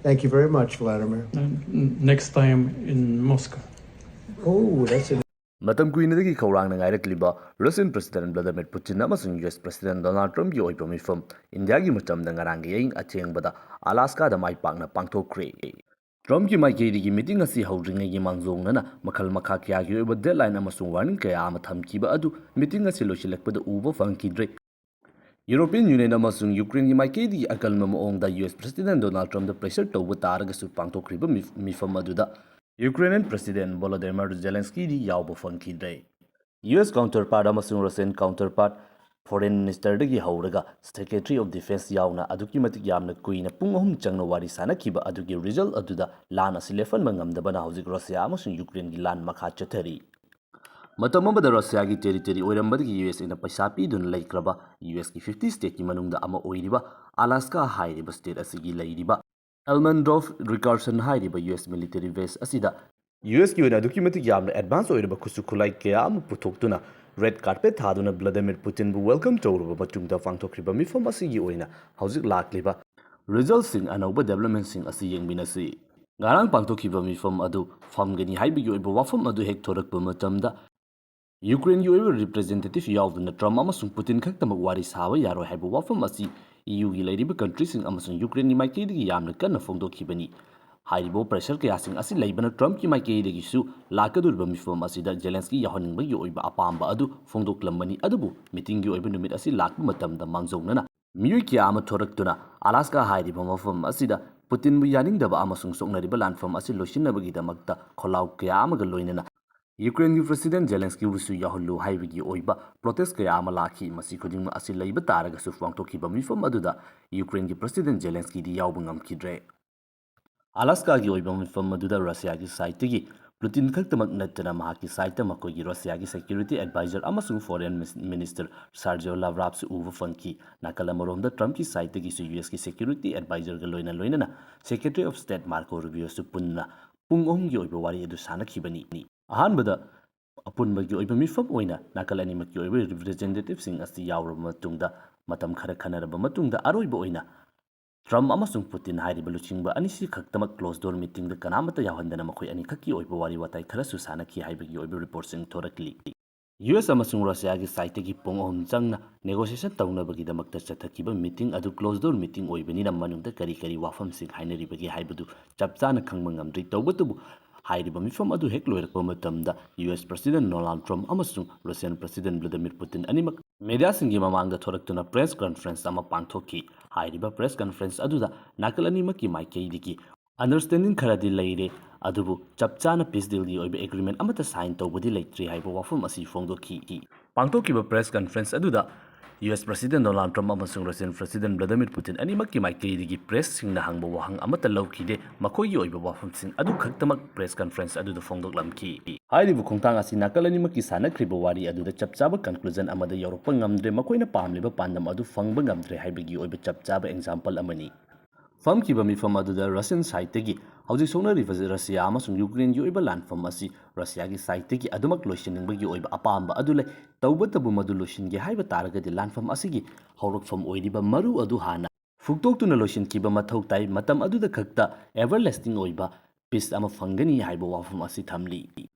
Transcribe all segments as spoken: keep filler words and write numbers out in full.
Thank you very much, Vladimir. And next time in Moscow. Oh, that's a ꯃꯇꯝ ꯀꯨꯏꯅꯗꯒꯤ ꯈꯧꯔꯥꯡꯅ ꯉꯥꯏꯔꯛꯂꯤꯕ Russian president ꯚ꯭ꯂꯥꯗꯤꯃꯤꯔ ꯄꯨꯇꯤꯟ ꯑꯃꯁꯨꯡ U S president Donald ꯇ꯭ꯔꯝꯞꯀꯤ ꯑꯣꯏꯕ ꯃꯤꯐꯝ ꯏꯟꯗꯤꯌꯥꯒꯤ ꯃꯇꯝꯗ ꯉꯔꯥꯡꯒꯤ ꯑꯍꯤꯡ ꯑꯊꯦꯡꯕꯗ ꯑꯂꯥꯁꯀꯥꯗ ꯃꯥꯏ ꯄꯥꯛꯅ ꯄꯥꯡꯊꯣꯛꯈ꯭ꯔꯦ꯫ ꯇ꯭ꯔꯝꯞꯀꯤ ꯃꯥꯏꯀꯩꯗꯒꯤ ꯃꯤꯇꯤꯡ ꯑꯁꯤ ꯍꯧꯗ꯭ꯔꯤꯉꯩꯒꯤ ꯃꯥꯡꯖꯧꯅꯅ ꯃꯈꯜ ꯃꯈꯥ ꯀꯌꯥꯒꯤ ꯑꯣꯏꯕ ꯗꯦꯗꯂꯥꯏꯟ ꯑꯃꯁꯨꯡ ꯋꯥꯔꯅꯤꯡ ꯀꯌꯥ ꯑꯃ ꯊꯝꯈꯤꯕ ꯑꯗꯨ ꯃꯤꯇꯤꯡ ꯑꯁꯤ ꯂꯣꯏꯁꯤꯜꯂꯛꯄꯗ ꯎꯕ ꯐꯪꯈꯤꯗ꯭ꯔꯦ꯫ ꯌꯨꯔꯣꯄꯤꯌꯟ ꯌꯨꯅꯤꯌꯟ ꯑꯃꯁꯨꯡ ꯌꯨꯀ꯭ꯔꯦꯟꯒꯤ ꯃꯥꯏꯀꯩꯗꯒꯤ ꯑꯀꯟꯕ ꯃꯑꯣꯡꯗ ꯌꯨ ꯑꯦꯁ ꯄ꯭ꯔꯁꯤꯗꯦꯟ ꯗꯣꯅꯥꯜꯗ ꯇ꯭ꯔꯝꯞꯇ ꯄ꯭ꯔꯦꯁꯔ ꯇꯧꯕ ꯇꯥꯔꯒꯁꯨ ꯄꯥꯡꯊꯣꯛꯈ꯭ꯔꯤꯕ ꯃꯤꯐ- ꯃꯤꯐꯝ ꯑꯗꯨꯗ ꯌꯨꯀ꯭ꯔꯦꯟ ꯄ꯭ꯔꯁꯤꯗꯦꯟ ꯚꯣꯂꯣꯗꯤꯃꯤꯔ ꯖꯦꯂꯦꯟꯁꯀꯤꯗꯤ ꯌꯥꯎꯕ ꯐꯪꯈꯤꯗ꯭ꯔꯦ꯫ ꯌꯨ ꯑꯦꯁ ꯀꯥꯎꯟꯇꯔꯄꯥꯔꯠ ꯑꯃꯁꯨꯡ ꯔꯁꯤꯌꯟ ꯀꯥꯎꯟꯇꯔꯄꯥꯔꯠ ꯐꯣꯔꯦꯟ ꯃꯤꯅꯤꯁꯇꯔꯗꯒꯤ ꯍꯧꯔꯒ ꯁꯦꯀ꯭ꯔꯦꯇꯔꯤ ꯑꯣꯐ ꯗꯤꯐꯦꯟꯁ ꯌꯥꯎꯅ ꯑꯗꯨꯛꯀꯤ ꯃꯇꯤꯛ ꯌꯥꯝꯅ ꯀꯨꯏꯅ ꯄꯨꯡ ꯑꯍꯨꯝ ꯆꯪꯅ ꯋꯥꯔꯤ ꯁꯥꯅꯈꯤꯕ ꯑꯗꯨꯒꯤ ꯔꯤꯖꯜꯠ ꯑꯗꯨꯗ ꯂꯥꯟ ꯑꯁꯤ ꯂꯦꯞꯍꯟꯕ ꯉꯝꯗꯕꯅ ꯍꯧꯖꯤꯛ ꯔꯁꯤꯌꯥ ꯑꯃꯁꯨꯡ ꯌꯨꯀ꯭ꯔꯦꯟꯒꯤ ꯂꯥꯟ ꯃꯈꯥ ꯆꯠꯊꯔꯤ꯫ ꯃꯇꯝ ꯑꯃꯗ ꯔꯁꯤꯌꯥꯒꯤ ꯇꯦꯔꯤꯇꯣꯔꯤ ꯑꯣꯏꯔꯝꯕꯗꯒꯤ ꯌꯨ ꯑꯦꯁ ꯑꯦꯅ ꯄꯩꯁꯥ ꯄꯤꯗꯨꯅ ꯂꯩꯈ꯭ꯔꯕ ꯌꯨ ꯑꯦꯁꯀꯤ ꯐꯤꯐꯇꯤ ꯁ꯭ꯇꯦꯠꯀꯤ ꯃꯅꯨꯡꯗ ꯑꯃ ꯑꯣꯏꯔꯤꯕ ꯑꯂꯥꯁꯀꯥ ꯍꯥꯏꯔꯤꯕ ꯁ꯭ꯇꯦꯠ ꯑꯁꯤꯒꯤ ꯂꯩꯔꯤꯕ ꯑꯦꯜꯃꯟꯗꯣꯐ ꯔꯤꯀꯥꯔꯁꯟ ꯍꯥꯏꯔꯤꯕ ꯌꯨ ꯑꯦꯁ ꯃꯤꯂꯤꯇꯔꯤ ꯕꯦꯁ ꯑꯁꯤꯗ ꯌꯨ ꯑꯦꯁꯀꯤ ꯑꯣꯏꯅ ꯑꯗꯨꯛꯀꯤ ꯃꯇꯤꯛ ꯌꯥꯝꯅ ꯑꯦꯗꯚꯥꯟꯁ ꯑꯣꯏꯔꯕ ꯈꯨꯠꯁꯨ ꯈꯨꯠꯂꯥꯏ ꯀꯌꯥ ꯑꯃ ꯄꯨꯊꯣꯛꯇꯨꯅ ꯔꯦꯗ ꯀꯥꯔꯄꯦꯠ ꯊꯥꯗꯨꯅ ꯚ꯭ꯂꯥꯗꯤꯃꯤꯔ ꯄꯨꯇꯤꯟꯕꯨ ꯋꯦꯜꯀꯝ ꯇꯧꯔꯕ ꯃꯇꯨꯡꯗ ꯄꯥꯡꯊꯣꯛꯈ꯭ꯔꯤꯕ ꯃꯤꯐꯝ ꯑꯁꯤꯒꯤ ꯑꯣꯏꯅ ꯍꯧꯖꯤꯛ ꯂꯥꯛꯂꯤꯕ ꯔꯤꯖꯜꯠꯁꯤꯡ, ꯑꯅꯧꯕ ꯗꯦꯕꯂꯞꯃꯦꯟꯁꯤꯡ ꯑꯁꯤ ꯌꯦꯡꯃꯤꯟꯅꯁꯤ꯫ ꯉꯔꯥꯡ ꯄꯥꯡꯊꯣꯛꯈꯤꯕ ꯃꯤꯐꯝ ꯑꯗꯨ ꯐꯝꯒꯅꯤ ꯍꯥꯏꯕꯒꯤ ꯑꯣꯏꯕ ꯋꯥꯐꯝ ꯑꯗꯨ ꯍꯦꯛ ꯊꯣꯔꯛꯄ ꯃꯇꯝꯗ ꯌꯨꯀ꯭ꯔꯦꯟꯒꯤ ꯑꯣꯏꯕ ꯔꯤꯄ꯭ꯔꯖꯦꯟꯇꯦꯇꯤꯚ ꯌꯥꯎꯗꯅ ꯇ꯭ꯔꯝꯞ ꯑꯃꯁꯨꯡ ꯄꯨꯇꯤꯟ ꯈꯛꯇꯃꯛ ꯋꯥꯔꯤ ꯁꯥꯕ ꯌꯥꯔꯣꯏ ꯍꯥꯏꯕ ꯋꯥꯐꯝ ꯑꯁꯤ ꯏ ꯌꯨꯒꯤ ꯂꯩꯔꯤꯕ ꯀꯟꯇ꯭ꯔꯤꯁꯤꯡ ꯑꯃꯁꯨꯡ ꯌꯨꯀ꯭ꯔꯦꯟꯒꯤ ꯃꯥꯏꯀꯩꯗꯒꯤ ꯌꯥꯝꯅ ꯀꯟꯅ ꯐꯣꯡꯗꯣꯛꯈꯤꯕꯅꯤ꯫ ꯍꯥꯏꯔꯤꯕ ꯄ꯭ꯔꯦꯁꯔ ꯀꯌꯥꯁꯤꯡ ꯑꯁꯤ ꯂꯩꯕꯅ ꯇ꯭ꯔꯝꯞꯀꯤ ꯃꯥꯏꯀꯩꯗꯒꯤꯁꯨ ꯂꯥꯛꯀꯗꯧꯔꯤꯕ ꯃꯤꯐꯝ ꯑꯁꯤꯗ ꯖꯦꯂꯦꯟꯁꯀꯤ ꯌꯥꯎꯍꯟꯅꯤꯡꯕꯒꯤ ꯑꯣꯏꯕ ꯑꯄꯥꯝꯕ ꯑꯗꯨ ꯐꯣꯡꯗꯣꯛꯂꯝꯕꯅꯤ꯫ ꯑꯗꯨꯕꯨ ꯃꯤꯇꯤꯡꯒꯤ ꯑꯣꯏꯕ ꯅꯨꯃꯤꯠ ꯑꯁꯤ ꯂꯥꯛꯄ ꯃꯇꯝꯗ ꯃꯥꯡꯖꯧꯅꯅ ꯃꯤꯑꯣꯏ ꯀꯌꯥ ꯑꯃ ꯊꯣꯔꯛꯇꯨꯅ ꯑꯂꯥꯁꯀꯥ ꯍꯥꯏꯔꯤꯕ ꯃꯐꯝ ꯑꯁꯤꯗ ꯄꯨꯇꯤꯟꯕꯨ ꯌꯥꯅꯤꯡꯗꯕ ꯑꯃꯁꯨꯡ ꯁꯣꯛꯅꯔꯤꯕ ꯂꯥꯟꯐꯝ ꯑꯁꯤ ꯂꯣꯏꯁꯤꯟꯅꯕꯒꯤꯗꯃꯛꯇ ꯈꯣꯜꯂꯥꯎ ꯀꯌꯥ ꯑꯃꯒ ꯂꯣꯏꯅꯅ ꯌꯨꯀ꯭ꯔꯦꯟꯒꯤ ꯄ꯭ꯔꯁꯤꯗꯦꯟ ꯖꯦꯂꯦꯟꯁꯀꯤꯕꯨꯁꯨ ꯌꯥꯎꯍꯜꯂꯨ ꯍꯥꯏꯕꯒꯤ ꯑꯣꯏꯕ ꯄ꯭ꯔꯣꯇꯦꯁ ꯀꯌꯥ ꯑꯃ ꯂꯥꯛꯈꯤ꯫ ꯃꯁꯤ ꯈꯨꯗꯤꯡꯃꯛ ꯑꯁꯤ ꯂꯩꯕ ꯇꯥꯔꯒꯁꯨ ꯄꯥꯡꯊꯣꯛꯈꯤꯕ ꯃꯤꯐꯝ ꯑꯗꯨꯗ ꯌꯨꯀ꯭ꯔꯦꯟꯒꯤ ꯄ꯭ꯔꯁꯤꯗꯦꯟ ꯖꯦꯂꯦꯟꯁꯀꯤꯗꯤ ꯌꯥꯎꯕ ꯉꯝꯈꯤꯗ꯭ꯔꯦ꯫ ꯑꯂꯥꯁꯀꯥꯒꯤ ꯑꯣꯏꯕ ꯃꯤꯐꯝ ꯑꯗꯨꯗ ꯔꯁꯤꯌꯥꯒꯤ ꯁꯥꯏꯠꯇꯒꯤ ꯄꯨꯇꯤꯟ ꯈꯛꯇꯃꯛ ꯅꯠꯇꯅ ꯃꯍꯥꯛꯀꯤ ꯁꯥꯏꯠꯇ ꯃꯈꯣꯏꯒꯤ ꯔꯁꯤꯌꯥꯒꯤ ꯁꯦꯀ꯭ꯌꯨꯔꯤꯇꯤ ꯑꯦꯗꯚꯥꯏꯖꯔ ꯑꯃꯁꯨꯡ ꯐꯣꯔꯦꯟ ꯃꯤꯅꯤꯁꯇꯔ ꯁꯥꯔꯖꯤꯑꯣ ꯂꯥꯚ꯭ꯔꯥꯚꯁꯨ ꯎꯕ ꯐꯪꯈꯤ꯫ ꯅꯥꯀꯜ ꯑꯃꯔꯣꯝꯗ ꯇ꯭ꯔꯝꯞꯀꯤ ꯁꯥꯏꯠꯇꯒꯤꯁꯨ ꯌꯨ ꯑꯦꯁꯀꯤ ꯁꯦꯀ꯭ꯌꯨꯔꯤꯇꯤ ꯑꯦꯗꯚꯥꯏꯖꯔꯒ ꯂꯣꯏꯅ ꯂꯣꯏꯅꯅ ꯁꯦꯀ꯭ꯔꯦꯇꯔꯤ ꯑꯣꯐ ꯁ꯭ꯇꯦꯠ ꯃꯥꯔꯀꯣ ꯔꯨꯕꯤꯌꯣꯁꯨ ꯄꯨꯟꯅ ꯄꯨꯡ ꯑꯍꯨꯝꯒꯤ ꯑꯣꯏꯕ ꯋꯥꯔꯤ ꯑꯗꯨ ꯁꯥꯟꯅꯈꯤꯕꯅꯤ꯫ ꯑꯍꯥꯟꯕꯗ ꯑꯄꯨꯟꯕꯒꯤ ꯑꯣꯏꯕ ꯃꯤꯐꯝ ꯑꯣꯏꯅ ꯅꯥꯀꯜ ꯑꯅꯤꯃꯛꯀꯤ ꯑꯣꯏꯕ ꯔꯤꯄ꯭ꯔꯖꯦꯟꯇꯦꯇꯤꯚꯁꯤꯡ ꯑꯁꯤ ꯌꯥꯎꯔꯕ ꯃꯇꯨꯡꯗ, ꯃꯇꯝ ꯈꯔ ꯈꯟꯅꯔꯕ ꯃꯇꯨꯡꯗ ꯑꯔꯣꯏꯕ ꯑꯣꯏꯅ ꯇ꯭ꯔꯝꯞ ꯑꯃꯁꯨꯡ ꯄꯨꯇꯤꯟ ꯍꯥꯏꯔꯤꯕ ꯂꯨꯆꯤꯡꯕ ꯑꯅꯤꯁꯤ ꯈꯛꯇꯃꯛ closed door meeting ꯗ ꯀꯅꯥꯃꯠꯇ ꯌꯥꯎꯍꯟꯗꯅ ꯃꯈꯣꯏ ꯑꯅꯤꯈꯛꯀꯤ ꯑꯣꯏꯕ ꯋꯥꯔꯤ ꯋꯥꯇꯥꯏ ꯈꯔꯁꯨ ꯁꯥꯟꯅꯈꯤ ꯍꯥꯏꯕꯒꯤ ꯑꯣꯏꯕ report ꯁꯤꯡ ꯊꯣꯔꯛꯂꯤ꯫ ꯌꯨ ꯑꯦꯁ ꯑꯃꯁꯨꯡ ꯔꯁꯤꯌꯥꯒꯤ side ꯇꯒꯤ ꯄꯨꯡ ꯑꯍꯨꯝ ꯆꯪꯅ negotiation ꯇꯧꯅꯕꯒꯤꯗꯃꯛꯇ ꯆꯠꯊꯈꯤꯕ meeting ꯑꯗꯨ closed door meeting ꯑꯣꯏꯕꯅꯤꯅ ꯃꯅꯨꯡꯗ ꯀꯔꯤ ꯀꯔꯤ ꯋꯥꯐꯝꯁꯤꯡ ꯍꯥꯏꯅꯔꯤꯕꯒꯦ ꯍꯥꯏꯕꯗꯨ ꯆꯞ ꯆꯥꯅ ꯈꯪꯕ ꯉꯝꯗ꯭ꯔꯤ꯫ ꯇꯧꯕꯇꯕꯨ ꯍꯥꯏꯔꯤꯕ ꯃꯤꯐꯝ ꯑꯗꯨ ꯍꯦꯛ ꯂꯣꯏꯔꯛꯄ ꯃꯇꯝꯗ U S President Donald Trump ꯑꯃꯁꯨꯡ Russian President Vladimir Putin ꯑꯅꯤꯃꯛ media ꯁꯤꯡꯒꯤ ꯃꯃꯥꯡꯗ ꯊꯣꯔꯛꯇꯨꯅ press conference ꯑꯃ ꯄꯥꯡꯊꯣꯛꯈꯤ꯫ ꯍꯥꯏꯔꯤꯕ press conference ꯑꯗꯨꯗ ꯅꯥꯀꯜ ꯑꯅꯤꯃꯛꯀꯤ ꯃꯥꯏꯀꯩꯗꯒꯤ understanding ꯈꯔꯗꯤ ꯂꯩꯔꯦ, ꯑꯗꯨꯕꯨ ꯆꯞ ꯆꯥꯅ peace deal ꯒꯤ ꯑꯣꯏꯕ agreement ꯑꯃꯠꯇ sign ꯇꯧꯕꯗꯤ ꯂꯩꯇ꯭ꯔꯤ ꯍꯥꯏꯕ ꯋꯥꯐꯝ ꯑꯁꯤ ꯐꯣꯡꯗꯣꯛꯈꯤ꯫ ꯄꯥꯡꯊꯣꯛꯈꯤꯕ press conference ꯑꯗꯨꯗ U S President Donald Trump ꯑꯃꯁꯨꯡ Russian President Vladimir Putin ꯑꯅꯤꯃꯛꯀꯤ ꯃꯥꯏꯀꯩꯗꯒꯤ press ꯁꯤꯡꯅ ꯍꯪꯕ ꯋꯥꯍꯪ ꯑꯃꯠꯇ ꯂꯧꯈꯤꯗꯦ꯫ ꯃꯈꯣꯏꯒꯤ ꯑꯣꯏꯕ ꯋꯥꯐꯝꯁꯤꯡ ꯑꯗꯨ ꯈꯛꯇꯃꯛ press conference ꯑꯗꯨꯗ ꯐꯣꯡꯗꯣꯛꯂꯝꯈꯤ꯫ ꯍꯥꯏꯔꯤꯕ ꯈꯣꯡꯊꯥꯡ ꯑꯁꯤ ꯅꯥꯀꯜ ꯑꯅꯤꯃꯛꯀꯤ ꯁꯥꯟꯅꯈ꯭ꯔꯤꯕ ꯋꯥꯔꯤ ꯑꯗꯨꯗ ꯆꯞ ꯆꯥꯕ conclusion ꯑꯃꯗ ꯌꯧꯔꯛꯄ ꯉꯝꯗ꯭ꯔꯦ, ꯃꯈꯣꯏꯅ ꯄꯥꯝꯂꯤꯕ ꯄꯥꯟꯗꯝ ꯑꯗꯨ ꯐꯪꯕ ꯉꯝꯗ꯭ꯔꯦ ꯍꯥꯏꯕꯒꯤ ꯑꯣꯏꯕ ꯆꯞ ꯆꯥꯕ example ꯑꯃꯅꯤ꯫ ꯐꯝꯈꯤꯕ ꯃꯤꯐꯝ ꯑꯗꯨꯗ Russian side ꯇꯒꯤ ꯍꯧꯖꯤꯛ ꯁꯣꯛꯅꯔꯤꯕ ꯔꯁꯤꯌꯥ ꯑꯃꯁꯨꯡ ꯌꯨꯀ꯭ꯔꯦꯟꯒꯤ ꯑꯣꯏꯕ ꯂꯥꯟꯐꯝ ꯑꯁꯤ ꯔꯁꯤꯌꯥꯒꯤ side ꯇꯒꯤ ꯑꯗꯨꯃꯛ ꯂꯣꯏꯁꯤꯟꯅꯤꯡꯕꯒꯤ ꯑꯣꯏꯕ ꯑꯄꯥꯝꯕ ꯑꯗꯨ ꯂꯩ꯫ ꯇꯧꯕꯇꯕꯨ ꯃꯗꯨ ꯂꯣꯏꯁꯤꯟꯒꯦ ꯍꯥꯏꯕ ꯇꯥꯔꯒꯗꯤ ꯂꯥꯟꯐꯝ ꯑꯁꯤꯒꯤ ꯍꯧꯔꯛꯐꯝ ꯑꯣꯏꯔꯤꯕ ꯃꯔꯨ ꯑꯗꯨ ꯍꯥꯟꯅ ꯐꯨꯛꯇꯣꯛꯇꯨꯅ ꯂꯣꯏꯁꯤꯟꯈꯤꯕ ꯃꯊꯧ ꯇꯥꯏ꯫ ꯃꯇꯝ ꯑꯗꯨꯗ ꯈꯛꯇ everlasting ꯑꯣꯏꯕ peace ꯑꯃ ꯐꯪꯒꯅꯤ ꯍꯥꯏꯕ ꯋꯥꯐꯝ ꯑꯁꯤ ꯊꯝꯂꯤ꯫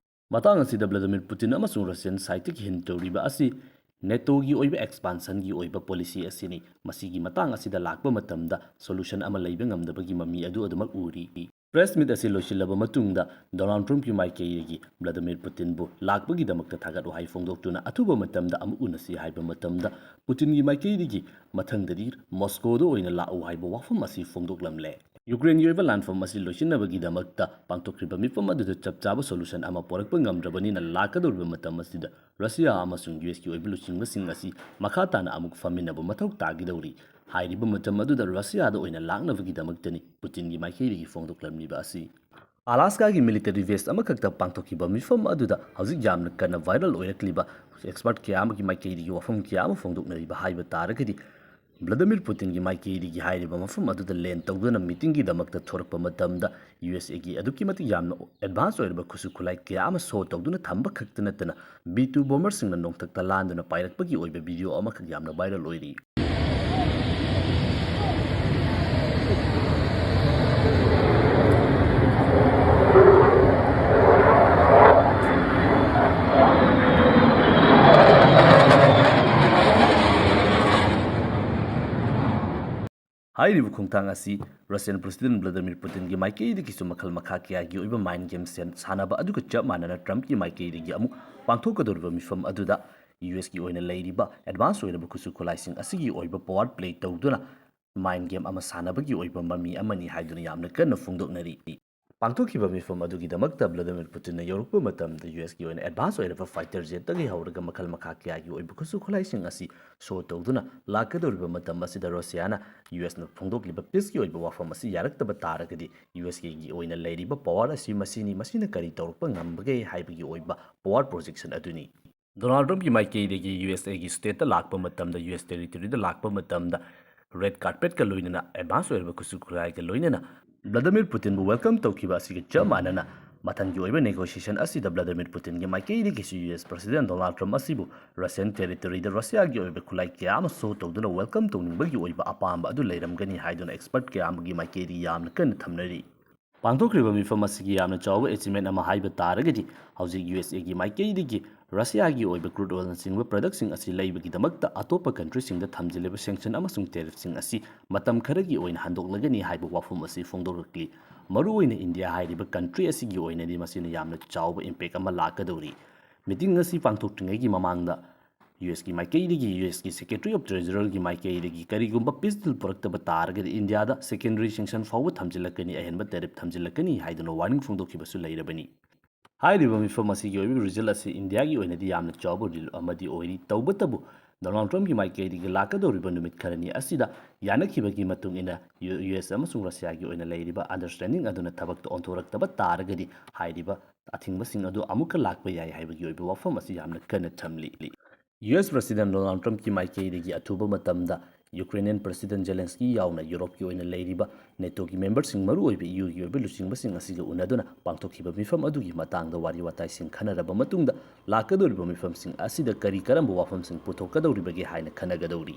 ꯃꯇꯥꯡ ꯑꯁꯤꯗ Vladimir Putin ꯑꯃꯁꯨꯡ Russian side ꯇꯒꯤ hint ꯇꯧꯔꯤꯕ ꯑꯁꯤ ꯅꯦꯇꯣꯒꯤ ꯑꯣꯏꯕ expansion ꯒꯤ ꯑꯣꯏꯕ policy ꯑꯁꯤꯅꯤ꯫ ꯃꯁꯤꯒꯤ ꯃꯇꯥꯡ ꯑꯁꯤꯗ ꯂꯥꯛꯄ ꯃꯇꯝꯗ solution ꯑꯃ ꯂꯩꯕ ꯉꯝꯗꯕꯒꯤ ꯃꯃꯤ ꯑꯗꯨ ꯑꯗꯨꯃꯛ ꯎꯔꯤ꯫ Press meet ꯑꯁꯤ ꯂꯣꯏꯁꯤꯜꯂꯕ ꯃꯇꯨꯡꯗ Donald Trump ꯀꯤ ꯃꯥꯏꯀꯩꯗꯒꯤ Vladimir Putin ꯕꯨ ꯂꯥꯛꯄꯒꯤꯗꯃꯛꯇ ꯊꯥꯒꯠ ꯋꯥꯍꯩ ꯐꯣꯡꯗꯣꯛꯇꯨꯅ ꯑꯊꯨꯕ ꯃꯇꯝꯗ ꯑꯃꯨꯛ ꯎꯅꯁꯤ ꯍꯥꯏꯕ ꯃꯇꯝꯗ Putin ꯒꯤ ꯃꯥꯏꯀꯩꯗꯒꯤ ꯃꯊꯪꯗꯗꯤ Moscow ꯗ ꯑꯣꯏꯅ ꯂꯥꯛꯎ ꯍꯥꯏꯕ ꯋꯥꯐꯝ ꯑꯁꯤ ꯐꯣꯡꯗꯣꯛꯂꯝꯂꯦ꯫ ꯌꯨꯀ꯭ꯔꯦꯟꯒꯤ ꯑꯣꯏꯕ ꯂꯥꯟꯐꯝ ꯑꯁꯤ ꯂꯣꯏꯁꯤꯟꯅꯕꯒꯤꯗꯃꯛꯇ ꯄꯥꯡꯊꯣꯛꯈ꯭ꯔꯤꯕ ꯃꯤꯐꯝ ꯑꯗꯨꯗ ꯆꯞ ꯆꯥꯕ solution ꯑꯃ ꯄꯨꯔꯛꯄ ꯉꯝꯗ꯭ꯔꯕꯅꯤꯅ ꯂꯥꯛꯀꯗꯧꯔꯤꯕ ꯃꯇꯝ ꯑꯁꯤꯗ ꯔꯁꯤꯌꯥ ꯑꯃꯁꯨꯡ ꯌꯨ ꯑꯦꯁ ꯀꯤ ꯑꯣꯏꯕ ꯂꯨꯆꯤꯡꯕꯁꯤꯡ ꯑꯁꯤ ꯃꯈꯥ ꯇꯥꯅ ꯑꯃꯨꯛ ꯐꯝꯃꯤꯟꯅꯕ ꯃꯊꯧ ꯇꯥꯒꯗꯧꯔꯤ꯫ ꯍꯥꯏꯔꯤꯕ ꯃꯇꯝ ꯑꯗꯨꯗ ꯔꯁꯤꯌꯥꯗ ꯑꯣꯏꯅ ꯂꯥꯛꯅꯕꯒꯤꯗꯃꯛꯇꯅꯤ ꯄꯨꯇꯤꯟꯒꯤ ꯃꯥꯏꯀꯩꯗꯒꯤ ꯐꯣꯡꯗꯣꯛꯂꯝꯂꯤꯕ ꯑꯁꯤ꯫ ꯑꯂꯥꯁꯀꯥꯒꯤ military base ꯑꯃꯈꯛꯇ ꯄꯥꯡꯊꯣꯛꯈꯤꯕ ꯃꯤꯐꯝ ꯑꯗꯨꯗ ꯍꯧꯖꯤꯛ ꯌꯥꯝꯅ ꯀꯟꯅ viral ꯑꯣꯏꯔꯛꯂꯤꯕ expert ꯀꯌꯥ ꯑꯃꯒꯤ ꯃꯥꯏꯀꯩꯗꯒꯤ ꯋꯥꯐꯝ ꯀꯌꯥ ꯑꯃ ꯐꯣꯡꯗꯣꯛꯅꯔꯤꯕ ꯍꯥꯏꯕ ꯇꯥꯔꯒꯗꯤ, ꯚ꯭ꯂꯥꯗꯤꯃꯤꯔ ꯄꯨꯇꯤꯟꯒꯤ ꯃꯥꯏꯀꯩꯗꯒꯤ ꯍꯥꯏꯔꯤꯕ ꯃꯐꯝ ꯑꯗꯨꯗ land ꯇꯧꯗꯨꯅ meetingꯒꯤꯗꯃꯛꯇ ꯊꯣꯔꯛꯄ ꯃꯇꯝꯗ ꯌꯨ ꯑꯦꯁ ꯑꯦꯒꯤ ꯑꯗꯨꯛꯀꯤ ꯃꯇꯤꯛ ꯌꯥꯝꯅ advance ꯑꯣꯏꯔꯕ ꯈꯨꯠꯁꯨ ꯈꯨꯠꯂꯥꯏ ꯀꯌꯥ ꯑꯃ show ꯇꯧꯗꯨꯅ ꯊꯝꯕ ꯈꯛꯇ ꯅꯠꯇꯅ B two bomberꯁꯤꯡꯅ ꯅꯣꯡꯊꯛꯇ ꯂꯥꯟꯗꯨꯅ ꯄꯥꯏꯔꯛꯄꯒꯤ ꯑꯣꯏꯕ video ꯑꯃꯈꯛ ꯌꯥꯝꯅ viral ꯑꯣꯏꯔꯤ꯫ ꯍꯥꯏꯔꯤꯕ ꯈꯣꯡꯊꯥꯡ ꯑꯁꯤ ꯔꯁꯤꯌꯥꯟ ꯄ꯭ꯔꯁꯤꯗꯦꯟ ꯚ꯭ꯂꯥꯗꯤꯃꯤꯔ ꯄꯨꯇꯤꯟꯒꯤ ꯃꯥꯏꯀꯩꯗꯒꯤꯁꯨ ꯃꯈꯜ ꯃꯈꯥ ꯀꯌꯥꯒꯤ ꯑꯣꯏꯕ ꯃꯥꯏꯟ ꯒꯦꯝ ꯁꯥꯟꯅꯕ ꯑꯗꯨꯒ ꯆꯞ ꯃꯥꯟꯅꯅ ꯇ꯭ꯔꯝꯞꯀꯤ ꯃꯥꯏꯀꯩꯗꯒꯤ ꯑꯃꯨꯛ ꯄꯥꯡꯊꯣꯛꯀꯗꯧꯔꯤꯕ ꯃꯤꯐꯝ ꯑꯗꯨꯗ ꯌꯨ ꯑꯦꯁꯀꯤ ꯑꯣꯏꯅ ꯂꯩꯔꯤꯕ ꯑꯦꯗꯚꯥꯟꯁ ꯑꯣꯏꯔꯕ ꯈꯨꯠꯁꯨ ꯈꯨꯠꯂꯥꯏꯁꯤꯡ ꯑꯁꯤꯒꯤ ꯑꯣꯏꯕ ꯄꯋꯥꯔ ꯄ꯭ꯂꯦ ꯇꯧꯗꯨꯅ ꯃꯥꯏꯟ ꯒꯦꯝ ꯑꯃ ꯁꯥꯟꯅꯕꯒꯤ ꯑꯣꯏꯕ ꯃꯃꯤ ꯑꯃꯅꯤ ꯍꯥꯏꯗꯨꯅ ꯌꯥꯝꯅ ꯀꯟꯅ ꯐꯣꯡꯗꯣꯛꯅꯔꯤ꯫ ꯄꯥꯡꯊꯣꯛꯈꯤꯕ ꯃꯤꯐꯝ ꯑꯗꯨꯒꯤꯗꯃꯛꯇ ꯚ꯭ꯂꯥꯗꯤꯃꯤꯔ ꯄꯨꯇꯤꯟꯅ ꯌꯧꯔꯛꯄ ꯃꯇꯝꯗ ꯌꯨ ꯑꯦꯁꯀꯤ ꯑꯣꯏꯅ ꯑꯦꯗꯚꯥꯟꯁ ꯑꯣꯏꯔꯕ ꯐꯥꯏꯇꯔ ꯖꯦꯠꯇꯒꯤ ꯍꯧꯔꯒ ꯃꯈꯜ ꯃꯈꯥ ꯀꯌꯥꯒꯤ ꯑꯣꯏꯕ ꯈꯨꯠꯁꯨ ꯈꯨꯠꯂꯥꯏꯁꯤꯡ ꯑꯁꯤ ꯁꯣ ꯇꯧꯗꯨꯅ ꯂꯥꯛꯀꯗꯧꯔꯤꯕ ꯃꯇꯝ ꯑꯁꯤꯗ ꯔꯁꯤꯌꯥꯅ ꯌꯨ ꯑꯦꯁꯅ ꯐꯣꯡꯗꯣꯛꯂꯤꯕ ꯄꯤꯁꯀꯤ ꯑꯣꯏꯕ ꯋꯥꯐꯝ ꯑꯁꯤ ꯌꯥꯔꯛꯇꯕ ꯇꯥꯔꯒꯗꯤ ꯌꯨ ꯑꯦꯁꯀꯤ ꯑꯣꯏꯅ ꯂꯩꯔꯤꯕ ꯄꯋꯥꯔ ꯑꯁꯤ ꯃꯁꯤꯅꯤ, ꯃꯁꯤꯅ ꯀꯔꯤ ꯇꯧꯔꯛꯄ ꯉꯝꯕꯒꯦ ꯍꯥꯏꯕꯒꯤ ꯑꯣꯏꯕ ꯄꯋꯥꯔ ꯄ꯭ꯔꯣꯖꯦꯛꯁꯟ ꯑꯗꯨꯅꯤ꯫ ꯗꯣꯅꯥꯜꯗ ꯇ꯭ꯔꯝꯞꯀꯤ ꯃꯥꯏꯀꯩꯗꯒꯤ ꯌꯨ ꯑꯦꯁ ꯑꯦꯒꯤ ꯁ꯭ꯇꯦꯠꯇ ꯂꯥꯛꯄ ꯃꯇꯝꯗ, ꯌꯨ ꯑꯦꯁ ꯇꯦꯔꯤꯇꯣꯔꯤꯗ ꯂꯥꯛꯄ ꯃꯇꯝꯗ ꯔꯦꯗ ꯀꯥꯔꯄꯦꯠꯀ ꯂꯣꯏꯅꯅ, ꯑꯦꯗꯚꯥꯟꯁ ꯑꯣꯏꯔꯕ ꯈꯨꯠꯁꯨ ꯈꯨꯠꯂꯥꯏꯒ ꯂꯣꯏꯅꯅ ꯚ꯭ꯂꯥꯗꯤꯃꯤꯔ ꯄꯨꯇꯤꯟꯕꯨ ꯋꯦꯜꯀꯝ ꯇꯧꯈꯤꯕ ꯑꯁꯤꯒ ꯆꯞ ꯃꯥꯟꯅꯅ ꯃꯊꯪꯒꯤ ꯑꯣꯏꯕ ꯅꯦꯒꯣꯁꯤꯌꯦꯁꯟ ꯑꯁꯤꯗ ꯚ꯭ꯂꯥꯗꯤꯃꯤꯔ ꯄꯨꯇꯤꯟꯒꯤ ꯃꯥꯏꯀꯩꯗꯒꯤꯁꯨ ꯌꯨ ꯑꯦꯁ ꯄ꯭ꯔꯁꯤꯗꯦꯟ ꯗꯣꯅꯥꯜꯗ ꯇ꯭ꯔꯝꯞ ꯑꯁꯤꯕꯨ ꯔꯁꯤꯌꯥꯟ ꯇꯦꯔꯤꯇꯣꯔꯤꯗ ꯔꯁꯤꯌꯥꯒꯤ ꯑꯣꯏꯕ ꯈꯨꯠꯂꯥꯏ ꯀꯌꯥ ꯑꯃ ꯁꯣ ꯇꯧꯗꯨꯅ ꯋꯦꯜꯀꯝ ꯇꯧꯅꯤꯡꯕꯒꯤ ꯑꯣꯏꯕ ꯑꯄꯥꯝꯕ ꯑꯗꯨ ꯂꯩꯔꯝꯒꯅꯤ ꯍꯥꯏꯗꯨꯅ ꯑꯦꯛꯁꯄꯔꯠ ꯀꯌꯥ ꯑꯃꯒꯤ ꯃꯥꯏꯀꯩꯗꯒꯤ ꯌꯥꯝꯅ ꯀꯟꯅ ꯊꯝꯅꯔꯤ꯫ ꯄꯥꯡꯊꯣꯛꯈ꯭ꯔꯤꯕ ꯃꯤꯐꯝ ꯑꯁꯤꯒꯤ ꯌꯥꯝꯅ ꯆꯥꯎꯕ ꯑꯦꯆꯤꯞꯃꯦꯟ ꯑꯃ ꯍꯥꯏꯕ ꯇꯥꯔꯒꯗꯤ, ꯍꯧꯖꯤꯛ ꯌꯨ ꯑꯦꯁ ꯑꯦꯒꯤ ꯃꯥꯏꯀꯩꯗꯒꯤ ꯔꯁꯤꯌꯥꯒꯤ ꯑꯣꯏꯕ ꯀ꯭ꯔꯨꯗ ꯑꯣꯏꯜꯅꯆꯤꯡꯕ ꯄ꯭ꯔꯗꯛꯁꯤꯡ ꯑꯁꯤ ꯂꯩꯕꯒꯤꯗꯃꯛꯇ ꯑꯇꯣꯞꯄ ꯀꯟꯇ꯭ꯔꯤꯁꯤꯡꯗ ꯊꯝꯖꯤꯜꯂꯤꯕ ꯁꯦꯡꯁꯟ ꯑꯃꯁꯨꯡ ꯇꯦꯔꯤꯐꯁꯤꯡ ꯑꯁꯤ ꯃꯇꯝ ꯈꯔꯒꯤ ꯑꯣꯏꯅ ꯍꯟꯗꯣꯛꯂꯒꯅꯤ ꯍꯥꯏꯕ ꯋꯥꯐꯝ ꯑꯁꯤ ꯐꯣꯡꯗꯣꯔꯛꯂꯤ꯫ ꯃꯔꯨꯑꯣꯏꯅ ꯏꯟꯗꯤꯌꯥ ꯍꯥꯏꯔꯤꯕ ꯀꯟꯇ꯭ꯔꯤ ꯑꯁꯤꯒꯤ ꯑꯣꯏꯅꯗꯤ ꯃꯁꯤꯅ ꯌꯥꯝꯅ ꯆꯥꯎꯕ ꯏꯝꯄꯦꯛ ꯑꯃ ꯂꯥꯛꯀꯗꯧꯔꯤ꯫ ꯃꯤꯇꯤꯡ ꯑꯁꯤ ꯄꯥꯡꯊꯣꯛꯇ꯭ꯔꯤꯉꯩꯒꯤ ꯃꯃꯥꯡꯗ ꯌꯨ ꯑꯦꯁꯀꯤ ꯃꯥꯏꯀꯩꯗꯒꯤ, ꯌꯨ ꯑꯦꯁꯀꯤ ꯁꯦꯀ꯭ꯔꯦꯇꯔꯤ ꯑꯣꯐ ꯇ꯭ꯔꯦꯖꯔꯔꯒꯤ ꯃꯥꯏꯀꯩꯗꯒꯤ ꯀꯔꯤꯒꯨꯝꯕ ꯄꯤꯁ ꯗꯤꯜ ꯄꯨꯔꯛꯇꯕ ꯇꯥꯔꯒꯗꯤ ꯏꯟꯗꯤꯌꯥꯗ ꯁꯦꯀꯦꯟꯗꯔꯤ ꯁꯦꯡꯁꯟ ꯐꯥꯎꯕ ꯊꯝꯖꯤꯜꯂꯛꯀꯅꯤ, ꯑꯍꯦꯟꯕ ꯇꯦꯔꯤꯐ ꯊꯝꯖꯤꯜꯂꯛꯀꯅꯤ ꯍꯥꯏꯗꯨꯅ ꯋꯥꯔꯅꯤꯡ ꯐꯣꯡꯗꯣꯛꯈꯤꯕꯁꯨ ꯂꯩꯔꯕꯅꯤ꯫ ꯍꯥꯏꯔꯤꯕ ꯃꯤꯐꯝ ꯑꯁꯤꯒꯤ ꯑꯣꯏꯕ ꯔꯤꯖꯜ ꯑꯁꯤ ꯏꯟꯗꯤꯌꯥꯒꯤ ꯑꯣꯏꯅꯗꯤ ꯌꯥꯝꯅ ꯆꯥꯎꯕ ꯔꯤꯂꯤꯐ ꯑꯃꯗꯤ ꯑꯣꯏꯔꯤ꯫ ꯇꯧꯕꯇꯕꯨ, ꯗꯣꯅꯥꯜꯗ ꯇ꯭ꯔꯝꯞꯀꯤ ꯃꯥꯏꯀꯩꯗꯒꯤ ꯂꯥꯛꯀꯗꯧꯔꯤꯕ ꯅꯨꯃꯤꯠ ꯈꯔꯅꯤ ꯑꯁꯤꯗ ꯌꯥꯅꯈꯤꯕꯒꯤ ꯃꯇꯨꯡ ꯏꯟꯅ ꯌꯨ, ꯌꯨ ꯑꯦꯁ ꯑꯃꯁꯨꯡ ꯔꯁꯤꯌꯥꯒꯤ ꯑꯣꯏꯅ ꯂꯩꯔꯤꯕ ꯑꯟꯗꯔꯁ꯭ꯇꯦꯟꯗꯤꯡ ꯑꯗꯨꯅ ꯊꯕꯛꯇ ꯑꯣꯟꯊꯣꯔꯛꯇꯕ ꯇꯥꯔꯒꯗꯤ ꯍꯥꯏꯔꯤꯕ ꯑꯊꯤꯡꯕꯁꯤꯡ ꯑꯗꯨ ꯑꯃꯨꯛꯀ ꯂꯥꯛꯄ ꯌꯥꯏ ꯍꯥꯏꯕꯒꯤ ꯑꯣꯏꯕ ꯋꯥꯐꯝ ꯑꯁꯤ ꯌꯥꯝꯅ ꯀꯟꯅ ꯊꯝꯂꯤ꯫ ꯌꯨ ꯑꯦꯁ ꯄ꯭ꯔꯁꯤꯗꯦꯟ ꯗꯣꯅꯥꯜꯗ ꯇ꯭ꯔꯝꯞꯀꯤ ꯃꯥꯏꯀꯩꯗꯒꯤ ꯑꯊꯨꯕ ꯃꯇꯝꯗ ꯌꯨꯀ꯭ꯔꯦꯅꯤꯌꯟ ꯄ꯭ꯔꯁꯤꯗꯦꯟ ꯖꯦꯂꯦꯟꯁꯀꯤ ꯌꯥꯎꯅ ꯌꯨꯔꯣꯞꯀꯤ ꯑꯣꯏꯅ ꯂꯩꯔꯤꯕ ꯅꯦꯇꯣꯒꯤ ꯃꯦꯝꯕꯔꯁꯤꯡ, ꯃꯔꯨꯑꯣꯏꯕ ꯏ ꯌꯨꯒꯤ ꯑꯣꯏꯕ ꯂꯨꯆꯤꯡꯕꯁꯤꯡ ꯑꯁꯤꯒ ꯎꯅꯗꯨꯅ ꯄꯥꯡꯊꯣꯛꯈꯤꯕ ꯃꯤꯐꯝ ꯑꯗꯨꯒꯤ ꯃꯇꯥꯡꯗ ꯋꯥꯔꯤ ꯋꯥꯇꯥꯏꯁꯤꯡ ꯈꯟꯅꯔꯕ ꯃꯇꯨꯡꯗ ꯂꯥꯛꯀꯗꯧꯔꯤꯕ ꯃꯤꯐꯝꯁꯤꯡ ꯑꯁꯤꯗ ꯀꯔꯤ ꯀꯔꯝꯕ ꯋꯥꯐꯝꯁꯤꯡ ꯄꯨꯊꯣꯛꯀꯗꯧꯔꯤꯕꯒꯦ ꯍꯥꯏꯅ ꯈꯟꯅꯒꯗꯧꯔꯤ꯫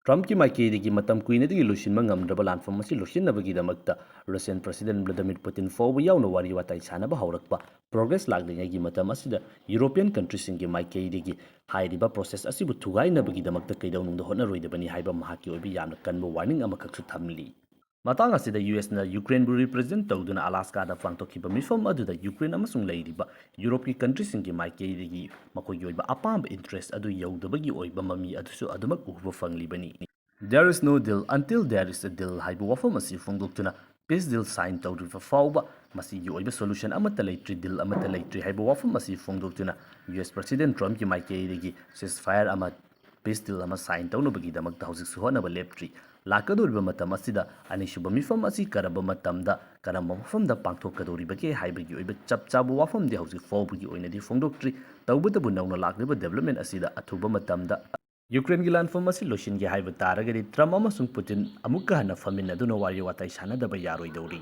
ꯇ꯭ꯔꯝꯞꯀꯤ ꯃꯥꯏꯀꯩꯗꯒꯤ ꯃꯇꯝ ꯀꯨꯏꯅꯗꯒꯤ ꯂꯣꯏꯁꯤꯟꯕ ꯉꯝꯗ꯭ꯔꯕ ꯂꯥꯟꯐꯝ ꯑꯁꯤ ꯂꯣꯏꯁꯤꯟꯅꯕꯒꯤꯗꯃꯛꯇ ꯔꯁꯤꯌꯥꯟ ꯄ꯭ꯔꯁꯤꯗꯦꯟ ꯚ꯭ꯂꯥꯗꯤꯃꯤꯔ ꯄꯨꯇꯤꯟ ꯐꯥꯎꯕ ꯌꯥꯎꯅ ꯋꯥꯔꯤ ꯋꯥꯇꯥꯏ ꯁꯥꯟꯅꯕ ꯍꯧꯔꯛꯄ ꯄ꯭ꯔꯣꯒ꯭ꯔꯦꯁ ꯂꯥꯛꯂꯤꯉꯩꯒꯤ ꯃꯇꯝ ꯑꯁꯤꯗ ꯌꯨꯔꯣꯄꯤꯌꯟ ꯀꯟꯇ꯭ꯔꯤꯁꯤꯡꯒꯤ ꯃꯥꯏꯀꯩꯗꯒꯤ ꯍꯥꯏꯔꯤꯕ ꯄ꯭ꯔꯣꯁꯦꯁ ꯑꯁꯤꯕꯨ ꯊꯨꯒꯥꯏꯅꯕꯒꯤꯗꯃꯛꯇ ꯀꯩꯗꯧꯅꯨꯡꯗ ꯍꯣꯠꯅꯔꯣꯏꯗꯕꯅꯤ ꯍꯥꯏꯕ ꯃꯍꯥꯛꯀꯤ ꯑꯣꯏꯕ ꯌꯥꯝꯅ ꯀꯟꯕ ꯋꯥꯔꯅꯤꯡ ꯑꯃꯈꯛꯁꯨ ꯊꯝꯂꯤ꯫ ꯃꯇꯥꯡ ꯑꯁꯤꯗ ꯌꯨ ꯑꯦꯁꯅ ꯌꯨꯀ꯭ꯔꯦꯟꯕꯨ ꯔꯤꯄ꯭ꯔꯖꯦꯟ ꯇꯧꯗꯨꯅ ꯑꯂꯥꯁꯀꯥꯗ ꯄꯥꯡꯊꯣꯛꯈꯤꯕ ꯃꯤꯐꯝ ꯑꯗꯨꯗ ꯌꯨꯀ꯭ꯔꯦꯟ ꯑꯃꯁꯨꯡ ꯂꯩꯔꯤꯕ ꯌꯨꯔꯣꯞꯀꯤ ꯀꯟꯇ꯭ꯔꯤꯁꯤꯡꯒꯤ ꯃꯥꯏꯀꯩꯗꯒꯤ ꯃꯈꯣꯏꯒꯤ ꯑꯣꯏꯕ ꯑꯄꯥꯝꯕ ꯏꯟꯇꯔꯦꯁ ꯑꯗꯨ ꯌꯧꯗꯕꯒꯤ ꯑꯣꯏꯕ ꯃꯃꯤ ꯑꯗꯨꯁꯨ ꯑꯗꯨꯃꯛ ꯎꯕ ꯐꯪꯂꯤꯕꯅꯤ꯫ "There is no deal until there is a deal" ꯍꯥꯏꯕ ꯋꯥꯐꯝ ꯑꯁꯤ ꯐꯣꯡꯗꯣꯛꯇꯨꯅ ꯄꯤꯁ ꯗꯤꯜ ꯁꯥꯏꯟ ꯇꯧꯗ꯭ꯔꯤꯕ ꯐꯥꯎꯕ ꯃꯁꯤꯒꯤ ꯑꯣꯏꯕ ꯁꯣꯂꯨꯁꯟ ꯑꯃꯠꯇ ꯂꯩꯇ꯭ꯔꯤ, ꯗꯤꯜ ꯑꯃꯠꯇ ꯂꯩꯇ꯭ꯔꯤ ꯍꯥꯏꯕ ꯋꯥꯐꯝ ꯑꯁꯤ ꯐꯣꯡꯗꯣꯛꯇꯨꯅ ꯌꯨ ꯑꯦꯁ ꯄ꯭ꯔꯁꯤꯗꯦꯟ ꯇ꯭ꯔꯝꯞꯀꯤ ꯃꯥꯏꯀꯩꯗꯒꯤ ꯁꯤꯁ ꯐꯥꯌꯔ ꯑꯃ, ꯄꯤꯁ ꯗꯤꯜ ꯑꯃ ꯁꯥꯏꯟ ꯇꯧꯅꯕꯒꯤꯗꯃꯛꯇ ꯍꯧꯖꯤꯛꯁꯨ ꯍꯣꯠꯅꯕ ꯂꯦꯞꯇ꯭ꯔꯤ꯫ ꯂꯥꯛꯀꯗꯧꯔꯤꯕ ꯃꯇꯝ ꯑꯁꯤꯗ ꯑꯅꯤꯁꯨꯕ ꯃꯤꯐꯝ ꯑꯁꯤ ꯀꯔꯝꯕ ꯃꯇꯝꯗ, ꯀꯔꯝꯕ ꯃꯐꯝꯗ ꯄꯥꯡꯊꯣꯛꯀꯗꯧꯔꯤꯕꯒꯦ ꯍꯥꯏꯕꯒꯤ ꯑꯣꯏꯕ ꯆꯞ ꯆꯥꯕ ꯋꯥꯐꯝꯗꯤ ꯍꯧꯖꯤꯛ ꯐꯥꯎꯕꯒꯤ ꯑꯣꯏꯅꯗꯤ ꯐꯣꯡꯗꯣꯛꯇ꯭ꯔꯤ꯫ ꯇꯧꯕꯇꯕꯨ ꯅꯧꯅ ꯂꯥꯛꯂꯤꯕ ꯗꯦꯕꯂꯞꯃꯦꯟ ꯑꯁꯤꯗ ꯑꯊꯨꯕ ꯃꯇꯝꯗ ꯌꯨꯀ꯭ꯔꯦꯟꯒꯤ ꯂꯥꯟꯐꯝ ꯑꯁꯤ ꯂꯣꯏꯁꯤꯟꯒꯦ ꯍꯥꯏꯕ ꯇꯥꯔꯒꯗꯤ ꯇ꯭ꯔꯝꯞ ꯑꯃꯁꯨꯡ ꯄꯨꯇꯤꯟ ꯑꯃꯨꯛꯀ ꯍꯟꯅ ꯐꯝꯃꯤꯟꯅꯗꯨꯅ ꯋꯥꯔꯤ ꯋꯥꯇꯥꯏ ꯁꯥꯟꯅꯗꯕ ꯌꯥꯔꯣꯏꯗꯧꯔꯤ꯫